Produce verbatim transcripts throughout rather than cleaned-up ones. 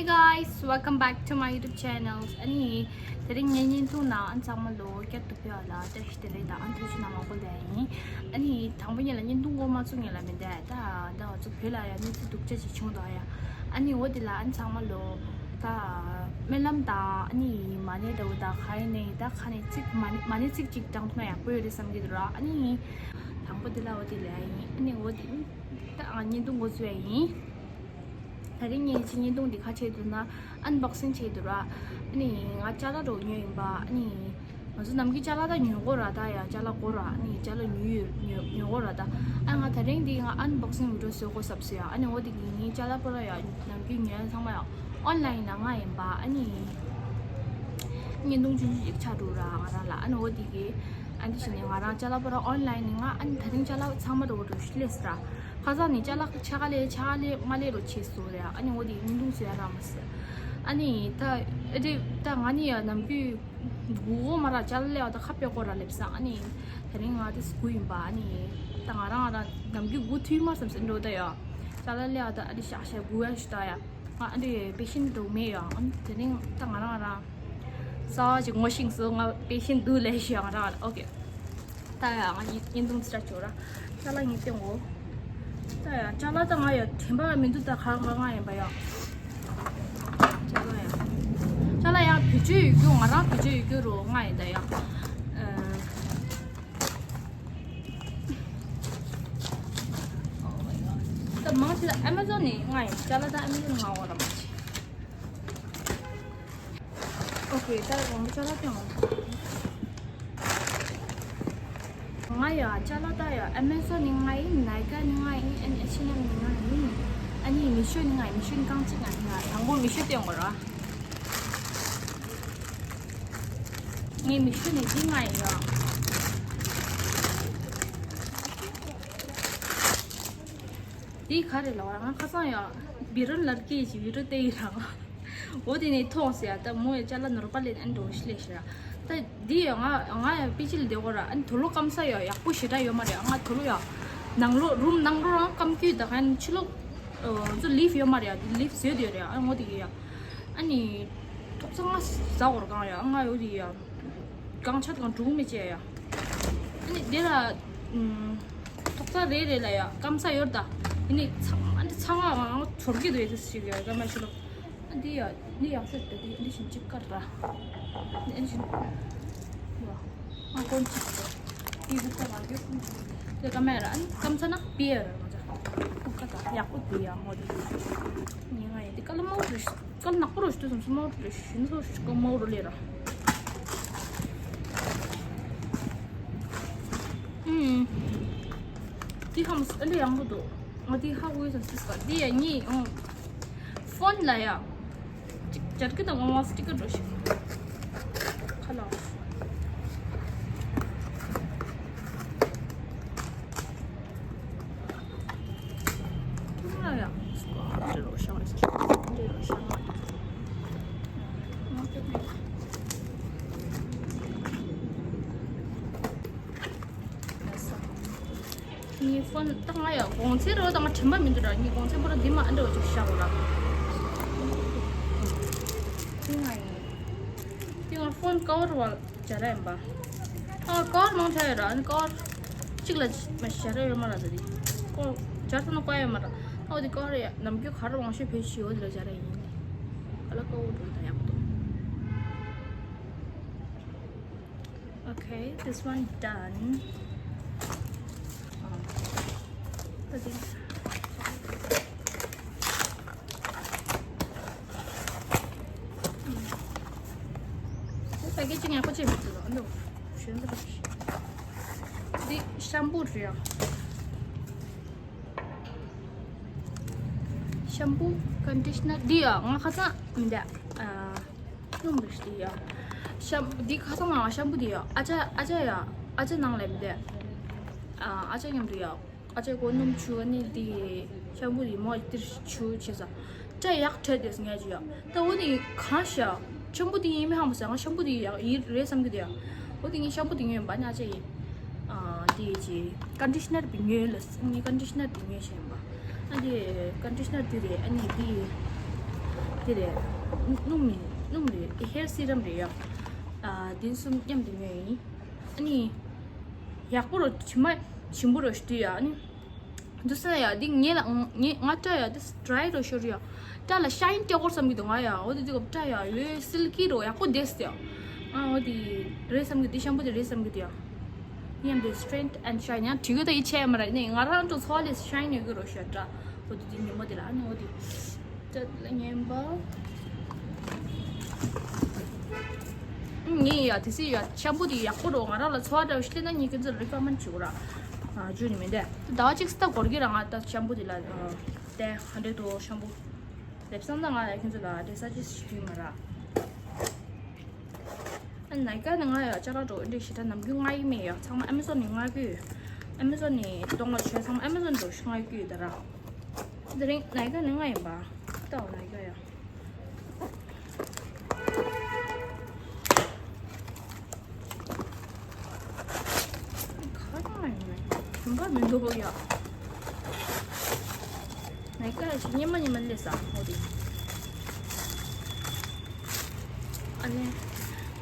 Guys, welcome back to my YouTube channel. ཨ་ནི་དེ་རིང་ངའི་བརྙན་ཐུང་ནང་ཨ་ཚང་མ་ལོ་བསྐྱར་དུ་ཕེབས་པ་ལ་བཀྲ་ཤིས་བདེ་ལེགས་དང་ཨ་ཐུགས་རྗེ་གནང་མང་པོ་ལབ་ཡིན། ཨ་ནི་དང་པོ་ཉིད་ལ་བརྙན་ཐུང་འགོ་མ་ཚུགས་ཉིད་ལ་མི་འདའ་ད་ད་ང་ཚོ་བོད་ལ་ཡང་གནས་ཚུལ་སྡུག་ཅག་ཅིག་བྱུང་འདུག་ཡ། ཨ་ནི་འོ་དེ་ལ་ཨ་ཚང་མ་ལོ་ད་སྨོན་ལམ་དང་ཨ་ནི་མ་ཎི་འདྲ་བོ་དང་ག་ཡིན་ནའི་ད་ཁ་ནས་ཚིག་མ་ཎི་མ་ཎི་ཚིག་གཅིག་བགྲང་ཐུབ་ན་ཡག་པོ་ཡོད་རེད་བསམ་གྱི་འདུག་ར། ཨ་ནི་དང་པོ་དེ་ལ་འོ་དེ་ལབ་ཡིན། ཨ་ནི་འོ་དེ་ད་ང་བརྙན་ཐུང་འགོ་བཙུགས་ཡ་ཡིན། ད་རིང་ངས་ཅིག་བརྙན་ཐུང་འདི་ག་བྱས་འདུག་ན་ཨན་བྷོག་སིང་བྱས་འདུག་ར། ཨ་ནི་ང་ཅ་ལག་འདྲ་བོ་ཉོས་ཡིན་པ། ཨ་ནི་ང་ཚོ་ནམ་རྒྱུན་ཅ་ལག་ད་ཉོ་གོ་ར། ད་ཡ་ཅ་ལག་གོ་ར། ཨ་ནི་ཅ་ལག་ཉོ་ཡོད་ཉོ་ཉོ་གོ་ར། ད་ཨ་ང་ད་རིང་འདི་ང་ཨན་བྷོག་སིང་བི་ཌི་ཡོ་བཟོ་དགོས་བསམ་སོང་ཡ། ཨ་ནི་འོ་དེ་གི་ངའི་ཅ་ལག་པོ་ར་ཡ་ནམ་རྒྱུན་ཉོ་ཡ་ཚང་མ་ཡ་ཨོན་ལ་ཡིན་ན་ང་ཡིན་པ། ཨ་ནི་བརྙན་ཐུང་ཆུང་ཆུང་ཅིག་ཆགས་འགྲོ་ར་ང་རང་ལ། ཨ་ནི་འོ་དེ་གི་ཨ་འདི་བྱས་ནས་ང་རང་ཅ་ལག་པོ་ར་ཨོན་ལ་ཡིན་ནི་ང་ཨ་ནི་ད་རིང་ཅ་ལག་ཚང་མ་འདྲ་བོ་འདྲ་བོ་ཞིག་སླེབས་སོང་ར། ཁ་སང་ནས་ཅ་ལག་ཆ་ག་ལས་ཆ་ག་ལས་མ་ལས་རོ་བྱས་སོ་རེད། ཨ་ནི་འོ་དེ་བརྙན་ཐུང་བཟོ་ཡ་རག་མ་སོང་། ཨ་ནི་ད་ཨེ་དེ་ད་ང་ནི་ཡ་ནམ་རྒྱུན་སྒུག་གོ་མ་ར། ཅ་ལག་ལས་བ་ད་ཁ་ཕྱེ་གོ་ར་སླེབས་སོང་། ཨ་ནི་ད་རིང་ང་དེ་སྒུག་ཡིན་པ། ཨ་ནི་ད་ང་རང་ང་རང་ནམ་རྒྱུན་སྒུག་ཐུབ་མ་བསམ་སེ་འགྲོ་ད་ཡ། ཅ་ལག་ལས་བ་ད་ཨ་ནི་ཤག་ཤག་སྒུག་ཡ་ཞུ་ད་ཡ། ང་ཨ་འདྲེ་པེ་ཤེན་འདུག་མེད་ཡ། ཨ་ནི་དེ་རིང་ད་ང་རང་རང་གསར་པ་ཞིག་ངོ་ཤེས་སོང་། ང་པེ་ཤེན་འདུག་ལས་ཤི་ཡ་ང་རང་ཨོ་ཀེ། ད་ཡ་ང་ཡིན་ཡིན་དུང་ཙི་ར་ཅོ་ར། ཅ་ལག་ངས་སྟོན་གོ། ད་ཡ་ཅ་ལག་ད་ང་ཡ་དྲན་པ་མི་འདུག་ད་ག་ག་ང་ཡིན་པ་ཡ། ཅ་ལག་ཡ། ཅ་ལག་ཡ་བེད་སྤྱོད་ཡོད་རྒྱུ་ང་རང་བེད་སྤྱོད་ཡོད་རྒྱུ་རོ་ང་ཡིན་ད་ཡ། ཨ། ད་མང་ཆེ་ད་ཨ་མེ་ཛོན་ནས་ང་ཡིན། ཅ་ལག་ད་ཨ་མེ་ཛོན་ནས་ང་འོ་ར་མ་ཆེ། ཨོ་ཀེ། ད་རང་ཅ་ལག་སྟོན་འོ། ང་ཡ་ཅ་ལག་ད་ཡ་ཨ་མེ་ཛོན་ནས་ང་ཡིན། ནའི་ཀ་ནས་ང་ཡིན། ཨ་ནི་ཨེཆ་ཨེན་ཨེམ་ནས་ང་ཡིན། ཨ་ནི་མི་ཤོ་ནས་ང་ཡིན། མི་ཤོ་ནས་རྐང་གཅིག་ང་ཡིན། ང་དང་པོ་མི་ཤོ་སྟོན་འོ་ར། ངའི་མི་ཤོ་ནས་འདི་ང་ཡིན་ཡ། འདི་ག་རེ་ལབ་པ། ང་ཁ་སང་ཡ་བི་རོན་ལར་ཀི་ཅིག་བི་རོ་བལྟས་ཡིན་ར། འོ་དེ་ནས་མཐོང་སོང་ཡ། ད་མོ་ཡ་ཅ་ལག་ནོར་པ་ལེན་ཨན་འགྲོ་ཤི་ལེ་ཤི་ར། ད་འདི་ཡ་ང་ང་ཡ་པེ་ཅི་ལ་བསྡད་གོ་ར། ཨ་ནི་དུག་ལོག་སྐམ་ས་ཡ་ཡག་པོ་ཞེ་དྲག་ཡོད་མ་རེད། ང་དུག་ལོག་ཡ་ནང་ལོགས་རུམ་ནང་ལོགས་རང་སྐམ་དུས་ད་ག་ནི་ཕྱི་ལོགས་ཨ་ཚོ་ལིབ་ཡོད་མ་རེད་ཡ། ལིབ་བཟོས་དེ་རེད། ཨ་འོ་དེ་གི་ཡ། ཨ་ནི་ཐོག་ཚ་ང་ཟ་གོ་ར་གང་ཡ། ང་ཡོད་དེ་ཡ། གང་ཆ་དང་འབྲུག་མི་བྱེད་ཡ། ཨ་ནི་དེ་ལ་ཨུམ། ཐོག་ཚ་རེ་རེ་ལ་ཡ་སྐམ་ས་ཡོད་ད། ཨ་ནི་ཚ་ཨ་ནི་ཚ་ང་ང་ཚོར་གི་འདུག་ཡ། དེ་ཞིག་ཡ་སྐམ་ས་ཞིག་ལ། ཨ་འདི་ཡ་འདི་ཡག་ཤོས་རེད། འདི་འདི་བཞིན་ཅིག་དཀར་ར། འདི་བཞིན་ང་གོན་ཅིག་འདི་བུ་ཀ་མ་རྒྱུ་དེ་སྐམ་ས་ཡ་ར། ཨ་ནི་སྐམ་ས་ན་པི་ཡ་ར་ང་ཚ་ཀ་ད་ཡག་པོ་དེ་ཡ་མོ་དེ་ཉི་ང་ཡ་འདི་ཀ་ལ་མོ་རེད། དཀར་ནག་པོ་རུ་ཞིག་ཏུ་སོང་སོང་མོ་རུ་ཞིག་ནི་སོ་ཞིག་མོ་རུ་ལེ་ར། ཨུམ། དེ་ཧམ་ཨ་ལེ་ཡང་པོ་འདུག་ང་དེ་ཧ་གོ་ཡོད་ཙམ་ཞིག་ག་དེ་ཡ་ཉི་ཨང་། ཕོན་ལ་ཡ། ཅིག་ཅར་གི་དང་ང་སི་ཊི་ཀར་འགྲོ་ཞིག་ཁ་ལག་ངའི་ཕོན་ད་ང་ཡ་གོང་ཚད་རོ་ད་ང་དྲན་པ་མི་འདུག་ར། ངའི་གོང་ཚད་པོ་ར་འདི་མ་ཨ་འདྲ་བ་ཅིག་བཞག་ར། འདི་ང་ཡིན། འདི་ང་ཕོན་ཀ་བར་བ་སྦྱར་ཡིན་པ། ཨ་ཀར་མང་ཆེ་ཡོད་ར། ཨ་ནི་ཀར་གཅིག་ལ་མ་ཞར་ཡོད་མ་ར། ད་དེ་ཀར་སྦྱར་ས་ན་ཀ་ཡོད་མ་ར། ཨ་འོ་དེ་ཀར་ཡ་ནམ་རྒྱུན་ག་ར་མང་ཤོས་བེད་སྤྱོད་འོ་དེ་ལ་སྦྱར་ཡ་ཡིན། ཨ་ལ་ཀ་འོ་འགྲོ་ད་ཡག་པོ་འདུག Okay, this one done. Um, ད་དེ། ཕ་གི་ཅིག་ཡག་པོ་བྱས་མི་ཐུབ་ལ། འདུག་ཞོན་པ་རེད། འདི་ཤམ་པུ་རེད་ཡ། ཤམ་པུ་ཀོན་ཌི་ཤི་ནར་འདི་ཡ་ང་ཁ་སང་འདི་ཨ་སྣུམ་རེད་འདི་ཡ། ཤམ་འདི་ཁ་སང་ང་ཤམ་པུ་འདི་ཡ་ཨ་ཅག་ཨ་ཅག་ཡ་ཨ་ཅག་ནང་ལ་འདི་ཨ་ཨ་ཅག་མཉམ་དུ་ཡ། ཨ་ཅག་གོ་སྣུམ་ཆུ་ཨ་ནི་འདི་ཤམ་པུ་འདི་མོ་ཏིར་ཆུ་བྱས་ས། ཅ་ཡག་ཁྲེ་དེས་ངས་ཅི་ཡ། ད་འོ་ནི་གང་ཤ། ཤམ་པུ་འདི་ཡིན་མི་ཧང་པོ་ཟ། ང་ཤམ་པུ་འདི་ཡག་ཡིན་རེད་བསམ་གི་འདུག་ཡ། འོ་དེ་ངས་ཤམ་པུ་འདི་ཉོས་ཡིན་པ་ནི་ཨ་ཅག་ཡིན། ཨ་འདི་ཅི་ཀོན་ཌི་ཤི་ནར་འདི་ཉོས་ལ་ངས་ཀོན་ཌི་ཤི་ནར་འདི་ཉོས་བྱས་ཡིན་པ། ཨ་འདི་ཀོན་ཌི་ཤི་ནར་འདི་རེད། ཨ་ནི་འདི་ དེ་རེད། སྣུམ་མིན་སྣུམ་རེད། དེ་ཧེར་སི་རམ་རེད་ཡ། ཨ་དེ་གསུམ་མཉམ་དུ་ཉོས་ཡིན། ཨ་ནི་ཡག་པོ་རོ། དྲི་མ་ཞིམ་པོ་རོ་ཞུ་དུས་ཡ། ཨ་ནི། འདུག་ས་ཡ། འདི་ངས་ལ་ངས་ང་སྐྲ་ཡ་འདི་ཌ་རའི་རོ་ཤོར་ཡ། སྐྲ་ལ་ཤ་ཡིན་སྐྱེ་སྐོར་བསམ་གྱི་འདུག་ང་ཡ། འོ་དེ་དུས་སྐབས་སྐྲ་ཡ་ཡོད་སིལ་ཀི་རོ་ཡག་པོ་བསྡད་ཟེར་ཡ། ཨ་འོ་དེ་རེད་བསམ་གྱི་འདུག་ཤམ་པུ་དེ་རེད་བསམ་གྱི་འདུག་ཡ། ཡིན་པའི་Strength and Shine ཡང་བྲིས་གི་ད་ཡིད་ཆེས་མ་ར་ནི་ང་རང་ཚོ་ཚོ་ལས་ཤ་ཡིན་ཡོད་གི་རོ་ཤོར་སྐྲ། འོ་དེ་དེ་ཉིན་མོ་དེ་ལ་ཨ་ནི་འོ་དེ་སྐྲ་ལ་ངན་པ། ངས་ཡ་དེ་སྲིད་ཡ་ཤམ་པུ་དེ་ཡག་པོ་རོ། ང་རང་ལ་ཚོར་བ་འདྲ་བོ་ཞིག་སླེབས་ན་ངས་ཁྱེད་ཚོ་ལ་རི་ཀོ་མེན་ཌི་བྱེད་དགོས་ར། ཨ་ཇུ་ནི་མིན་ཏེ། ཟླ་བ་གཅིག་ཙམ་འགོར་གི་ར། ང་ད་ཤམ་པུ་དེ་ལ་ཨ་དེ་ཧན་ཌེ་ཌི་དོ་ཤམ་པུ་སླེབས་སོང་ན་ང་ཡ་ཁྱེད་ཚོ་ལ་དེ་སཱ་ཇེ་སི་ཊི་ཞུ་གི་མ་ར། ཨ་ནའི་ཀ་ནི་ང་ཡ་ཅ་ལག་འགྲོ་འདི་ཞེ་དྲག་ནམ་རྒྱུན་མངགས་ཀྱི་མེད་ཡ། ཚང་མ་ཨ་མེ་ཟོན་ནས་མངགས་ཀྱི་ཡོད། ཨ་མེ་ཟོན་ནས་གཏོང་བ་བྱོས། ཚང་མ་ཨ་མེ་ཟོན་འགྲོ་ཞིག་མངགས་ཀྱི་ཡོད་ད་ར། དེ་རིང་ནའི་ཀ་ནི་ང་ཡིན་པ། ལྟ་འོ་ནའི་ཀ་ཡ། ག་རེ་ཡིན་ནའི་གྱོན་པ་མི་འདུག་ཡ། ནའི་ཀ་ཞིག་ཉི་མ་ཉི་མ་སླེབས་ས་འོ་དེ། ཨ་ནི།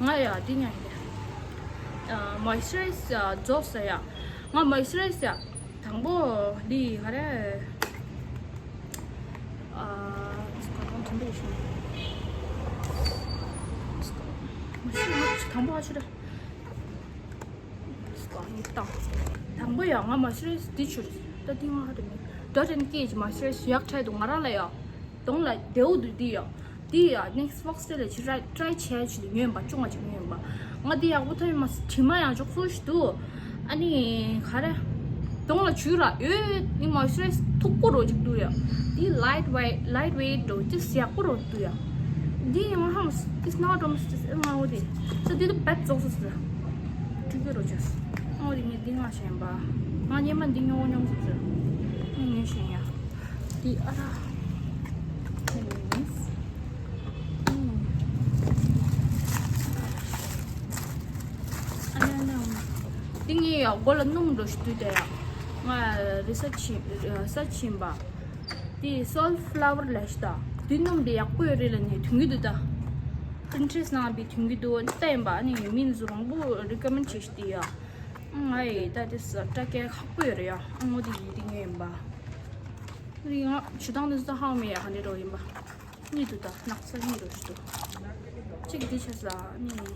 ང་ཡ་འདི་ཉན་གི། ཨ་མོ་ཨིས་ཅར་རའི་ཛི་ཨ་རྫོགས་ས་ཡ། ང་མོ་ཨིས་ཅར་རའི་ཛི་ཡ། དང་པོ་འདི་ག་རེ། ཨ་སྐར་གྲངས་དྲན་པ་ཡོད་ཤོང་། མ་ཤེས་ང་དང་པོ་ཨ་ཆུ་རེད། སྐར་གྲངས་དང་པོ་ཡ་ང་མོ་ཨིས་ཅར་རའི་ཛི་འདི་ཆུ་རེད། ད་འདི་ང་ཧ་རེ་མིན་ཌོཊ་ཨེན་ཀི་གི་མོ་ཨིས་ཅར་རའི་ཛི་ཡག་ཕྲད་འདུག་ང་རང་ལ་ཡ། གདོང་ལ་བདེ་བོ་འདུག་འདི་ཡ། འདི་ཡ་ནེག་སི་ཕོག་སི་ཊེལ་ལ་ཕྱིར་ཊ་རའི་བྱས་བྱས་ཏེ་ཉོས་ཡིན་པ། བཅུ་ལྔ་ཅིག་ཉོས་ཡིན་པ། ང་འདི་ཡག་པོ་ཐོན་ཡོད་མ་རེད། དྲི་མ་ཡང་ཅོག་ཙེ་ཞིག་འདུག་ཨ་ནི་ག་རེ། གདོང་ལ་བྱུགས་ར་ཡོད། འདི་མོ་ཨིས་ཅར་རའི་ཛི་མཐུག་པོ་རོ་ཅིག་འདུག་ཡ། འདི་ལའིཊ་ཝེ་ཊི་ལའིཊ་ཝེ་ཊི་རོ་ཅིག་ཡག་པོ་རོ་འདུག་ཡ། འདི་ཡང་ཧམ་it's not almost this ང་འོ་དེ། ས་འདི་དུ་བེད་རྫོགས་སོ་སི། འགྲིག་གི་རོ་ཅིག་ཨ་འོ་དེ་ངས་འདི་ང་ཞེན་པ། ང་སྙེ་མ་འདི་ཉོ་ཉོ་སོ་སི། ངས་ཉོས་ཞེན་ཡ། འདི་ཨ་ར། Anyways. ཨུམ། ཨ་ན་ན། འདི་ངས་ཡ་མགོ་ལ་སྣུམ་འགྲོ་ཞིག་དུས་དེ་ཡ། ང་རི་སར་ཆི་རི་སར་ཆི་ཡིན་པ། འདི་སོལ་ཕ་ལ་ཝར་ལས་ཤི་ད། འདི་སྣུམ་འདི་ཡག་པོ་ཡོད་རེད་ལ་ནས་ཐོན་གི་འདུག་ད། པིན་ཊི་རེ་སི་ནང་བི་ཐོན་གི་འདུག་ད་ཡིན་པ་ཨ་ནི་མི་ཚོ་མང་པོ་རི་ཀོ་མེན་ཌི་བྱེད་ཤིག་དེ་ཡ། ང་ཡི་ད་དེ་སི་སྐྲ་སྐྱེ་ཁག་པོ་ཡོད་རེད་ཡ། ཨ་ངོ་དེ་ཡིན་དེ་ངས་ཡིན་པ། རི་ང་ཇུ་དང་དེ་ཚོ་ཧང་མེད་ཡ་ག་འདྲ་འགྲོ་ཡིན་པ། གཉིས་འདུག་ད་སྣག་ཚ་གཉིས་འགྲོ་ཞིག་འདུག་གཅིག་འདི་ཆ་ས་གཉིས།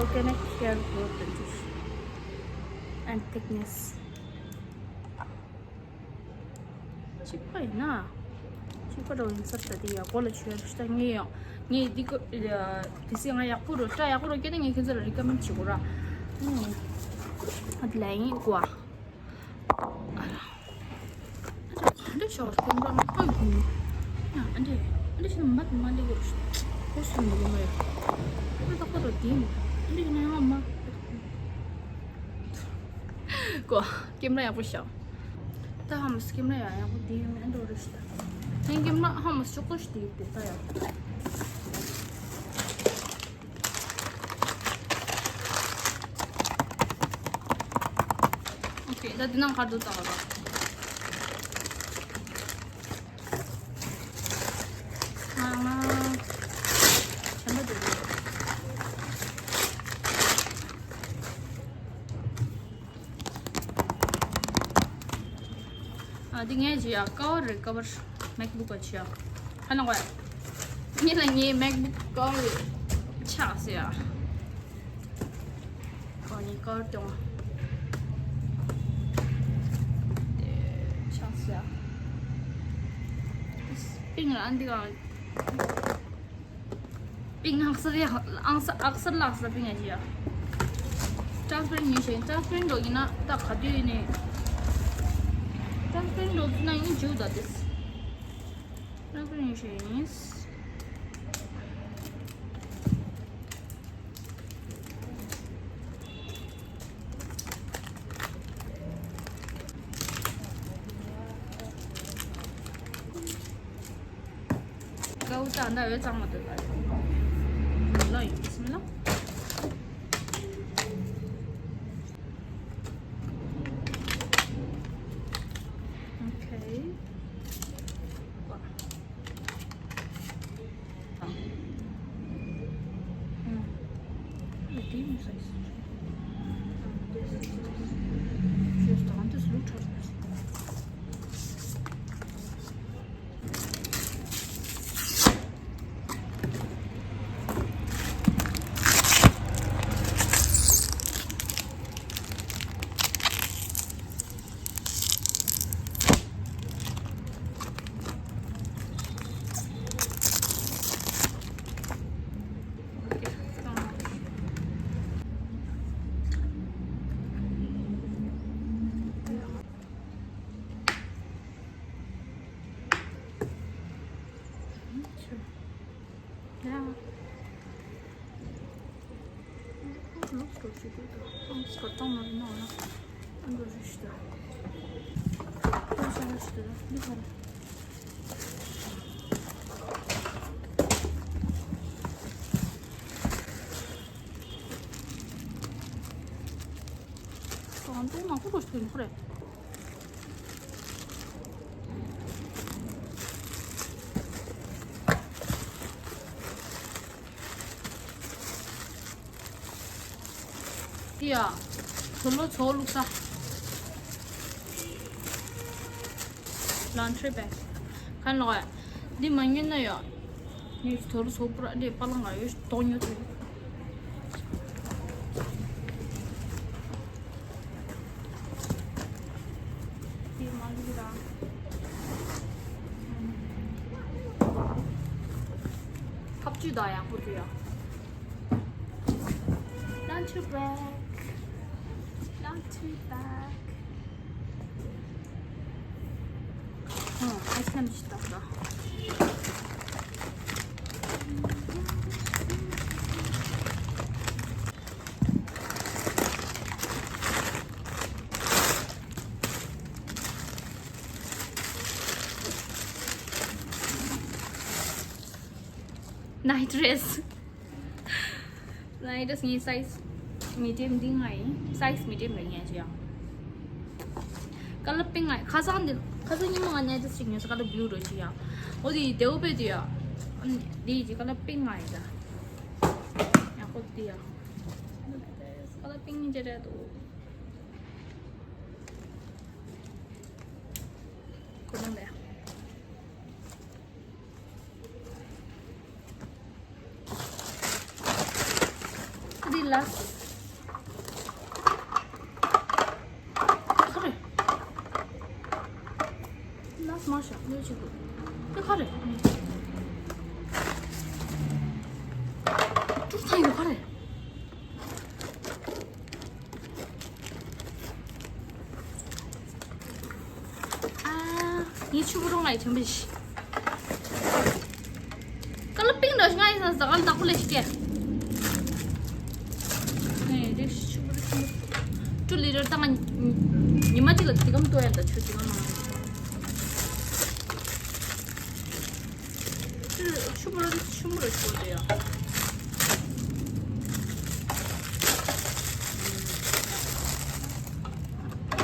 Organic hair growth and thickness. གཅིག་པ་ཡིན་ན། གཅིག་པ་འགྲོ་ཡིན་ས་ད་དེ་ཡག་པོ་ལ་ཆུ་ཡག་ཤི་ད་ངས་ཡང་། ངས་འདི་ཀོ་དེ་སྲིད་ང་ཡག་པོ་རོ་སྐྲ་ཡག་པོ་རོ་སྐྱེས་ན་ངས་ཁྱེད་ཚོ་ལ་རི་ཀོ་མེན་ཌི་བྱེད་དགོས་ར། ཨ་ནི། ཨ་དེ་ལ་ཡིན་གོ་ཨ། ཨ་འདྲ་ཤོག་ཀེམ་ར་ཨ་ཡིན། ཡ་ཨ་འདྲ་ཨ་འདྲ་ཤི་ན་མ་མ་འདི་གོ་ཤི། ཁོ་སུ་མི་གོ་མ་ཡོད། ཨ་འདྲ་ད་ཁོ་རོ་དེ་ཡིན། ཨ་འདྲ་ཡིན་ན་ཡང་མ། གོ་ཀེམ་ར་ཡག་པོ་ཤོག་ད་ཧམ་སི་ཀེམ་ར་ཡང་ཡག་པོ་དེ་ཡོད་མེད་འགྲོ་རེ་ཞིག་ད། ངས་ཀེམ་ར་ཧམ་སི་ཅོག་ཙེ་ཞིག་དེ་ཡོད་དེ་ད་ཡག་པོ། ཨོ་ཁེ། ད་འདི་ནང་ག་རེ་འདུག་ལྟ་ག་ལ། ང་ང་གཞན་པ་འདུག་ཨ་འདི་ངས་ཇི་ཡ་ཀ་བར་རེད། ཀ་བར་མེག་བུག་ག་ཇི་ཡ་ཧ་ན་གོ་ཡ། ངས་ལ་ངའི་མེག་བུག་ཀ་བར་ཆགས་སོ་ཡ། གོ་ནི་ཀ་བར་ཏོང་ཆགས་སོ་ཡ། པིང་ལ་ཨ་འདི་ག་པིང་ཨག་སར་ཡ། ཨག་སར་ཨག་སར་ལ་ཨག་སར་པིང་ཡ་ཞིག་ཡ། ཊ་རན་སི་པེ་རེན་ཊི་ཡིན་ཞིང་། ཊ་རན་སི་པེ་རེན་ཊི་འགྲོ་ཡིན་ན་ད་ག་དུས་ཡིན་ནའི། ཊ་རན་སི་པེ་རེན་ཊི་འགྲོ་ན་ཡིན་འཇུ་ད་དེས། ཊ་རན་སི་པེ་རེན་ཊི་ཡིན་ཞིང་། དགའ་བོ་ད་ད་འོད་གཙང་མ་འདུག་ལ། ལོ་ཡིན་སྨི་ལ། ང་ཚོ་ནང་ཁུལ་དུ་ཞིག་ཡོད་ཁུལ་རེད། འདི་ཡ། དུག་ལོག་ཚོ་བླུགས་ས། ལན་ཁྲི་བེག་ཁན་ལོག་ཡ། འདི་མ་ཉོས་ན་ཡ། ངས་དུག་ལོག་ཚོ་པུ་ར་འདི་པ་ལང་ག་ཡོད་གཏོང་ཉོ་ཐུབ། འདི་མ་ལུས་ར། ཁ་བཅུ་དང་ཡག་པོ་འདུག་ཡ། Lunch bag. Lunch bag. ཨ། ཨའི་སི་ཁི་རིམ་ཞིག་བཏང་དང་། Night dress. ནའི་ཌི་རེས་ངའི་སའི་ཛི་མི་ཌི་ཡམ་འདི་ང་ཡིན། སའི་ཛི་མི་ཌི་ཡམ་རེད་ངས་ཅི་ཡང་། ཀ་ལར་པིང་ང་ཡིན། ཁ་སང་འདི་ཁ་སང་ཉི་མ་ང་ནའི་ཌི་རེས་ཅིག་ཉོས་སོང་། ཀ་ལར་བྷུ་ལུ་རེད་ཅི་ཡང་། འོ་དེ་ཡི་དེའུ་པེ་དེ་ཡ། ཨ་ནི་དེ་ཡི་ཅི་ཀ་ལར་པིང་ང་ཡིན་ད། ཡག་པོ་དེ་ཡ། ཀ་ལར་པིང་ཅི་རེད་འདུག་ཁོ་རང་ལས། འདི་ལ། ག་རེ། ལ་མ་ཤ་ལོས་ཆེ་གོ། འདི་ག་རེ། ཅུ་ཐང་ཡོད་ག་རེ། ཨ། ངའི་ཕྱུ་པ་རོང་ལ་ཡི་ཐོན་པའི་ཤི། ཀ་ལར་པིང་འདྲ་ཞིག་ང་ཡི་ས་ཟ་ག་ལ་ནག་པོ་ལས་ཤི་ཀྱེ། ཨེ་རེ་ཤི་ཕྱུ་པ་རོ་ཆུ། ཀྲུ་ལི་རེར་ད་ང་ཉི་མ་གཅིག་ལ་དེ་གམ་ལྟོ་ཡ་ད་ཆུ་དེ་གམ་མ། ཆུ་ཆུ་མོ་ར་ཆུ་མོ་ར་ཆུ་དེ་ཡ།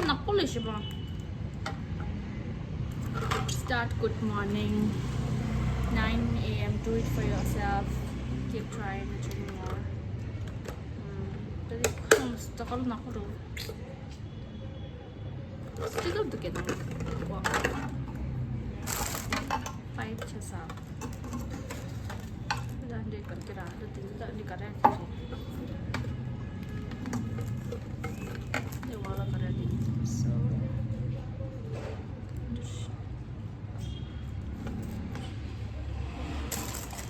ནག་པོ་ལས་ཤི་པ། Start good morning, nine a m, do it for yourself, keep trying, achieving more. ད་དེ་ཁོང་ད་ག་ལ་ནག་པོ་ར། Sticker tu ke dong. Five chasa. Dah ni kerja dah, dah tinggal dah ni kerja. Ni wala kerja ni. So,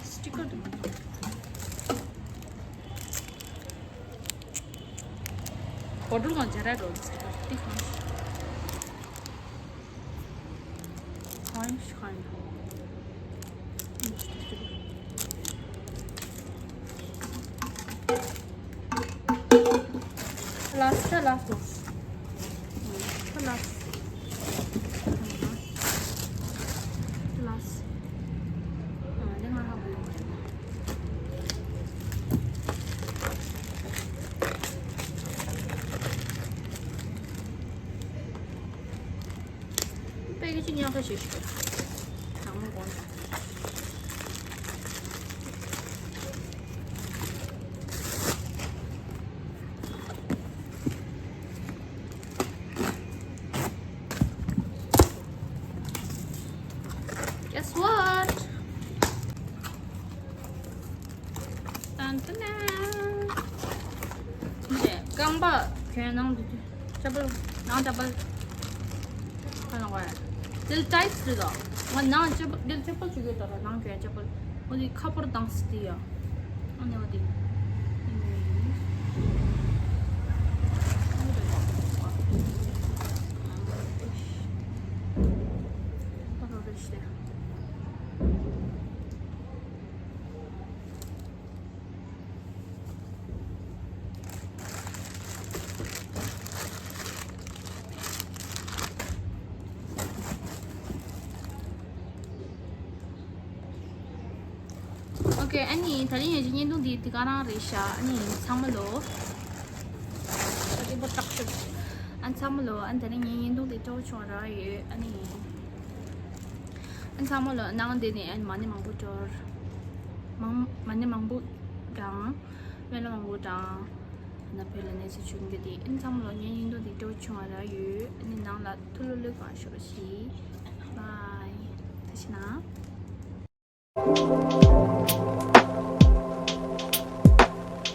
sticker tu. Bottle ང་སྦྱར་ར་འགྲོ་འདི་ཁང་ཁང་ཁང་། Last, last, last. Last. ཨ་ནི་ང་ཧ་གོ་ཡོད་མ་རེད། པེ་ཀེ་ཇི་ཉག་ག་ཞིག་ཞིག་དང་མོ་གོང་། ཏན་ཏན། ཅི་རེད། རྐང་པ་གྱོན་ནང་དུ་ཅ་པལ། ནང་ཅ་པལ། ཁ་ལ་བ། དེ་ལ་ཊའིཊ་རེད་དོ། ང་ནང་ཅ་པལ། དེ་ལ་ཅ་པལ་བཅུག་ཡོད་དོ། ནང་གྱོན་ཅ་པལ། འོ་དེ་ཁ་པར་དང་སི་ཏི་ཡ། ཨ་ནི་འོ་དེ། ཨོ་ཁེ། ཨ་ནི་ད་རིང་ངེད་ཀྱི་བརྙན་ཐུང་འདི་འདི་ག་རང་རེད་ཤག་ཨ་ནི་ཚང་མ་ལོ། ཨ་ནི་པོ་ཏག་ཤོག་ཨ་ཚང་མ་ལོ། ཨ་ནི་ད་རིང་ངའི་བརྙན་ཐུང་འདི་སྤྲོ་བྱུང་ར་ཡོད། ཨ་ནི། ཨ་ཚང་མ་ལོ་ནང་འདི་ནས་ཨ་ནི་མ་ཎི་མང་པོ་སྤྲོར། མང་མ་ཎི་མང་པོ་བགྲང་། སྨོན་ལམ་མང་པོ་བགྲང་། ཨ་ནི་བོད་ལ་གནས་ཚུལ་བྱུང་གི་དེ། ཨ་ནི་ཚང་མ་ལོ་ངའི་བརྙན་ཐུང་འདི་སྤྲོ་བྱུང་བ་ར་ཡོད། ཨ་ནི་ནང་ལ་ཐུགས་ལྷོད་ལྷོད་གང་ཤོར་ཞིག་བའི། ད་ཕྱི་ན།